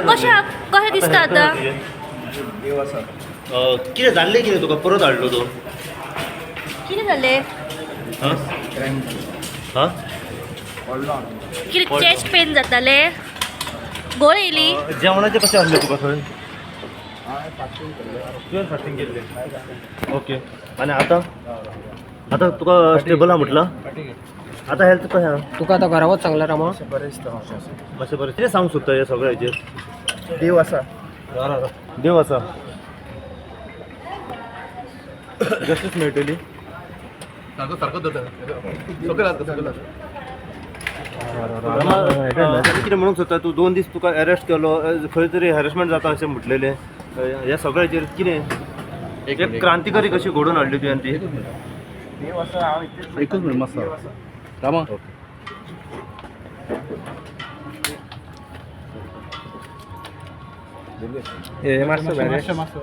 कशें कशें दिसता आतां? देव आसा. कितें जाल्लें, कितें तुका परत हाडलो तो? कितें जालें? हां हां. कितें चेस्ट पेन जातालें? गोळ येयली? जेवणाचें कशें आसलें तुका थंय? तुवें फास्टींग केल्लें? ओके. आनी आतां आतां तुका स्टेबल आहा म्हटलां? आतां हेल्थ कशें आहा? तुका आतां घरा वच सांगला रामा. बरें दिसता. मातशें बरें. कितें सांगूंक सोदता ह्या सगळ्या हेचेर? देव आसा. देव आसा. जस्टीस मेळटली. सारको सारको धरता, सकयल हात, सकयल हात. कितें म्हणूंक सोदता तूं? 2 दीस तुका अरेस्ट केलो, खंय तरी हॅरेसमेंट जाता अशें म्हटलेलें. ह्या सगळ्याचेर कितें एक क्रांतिकारी कशी घडोवन हाडली तुवें ती? देव आसा, हांव इतलेंच. एकूच मिनट मातसो रामा. हे मातसो मातसो मातसो.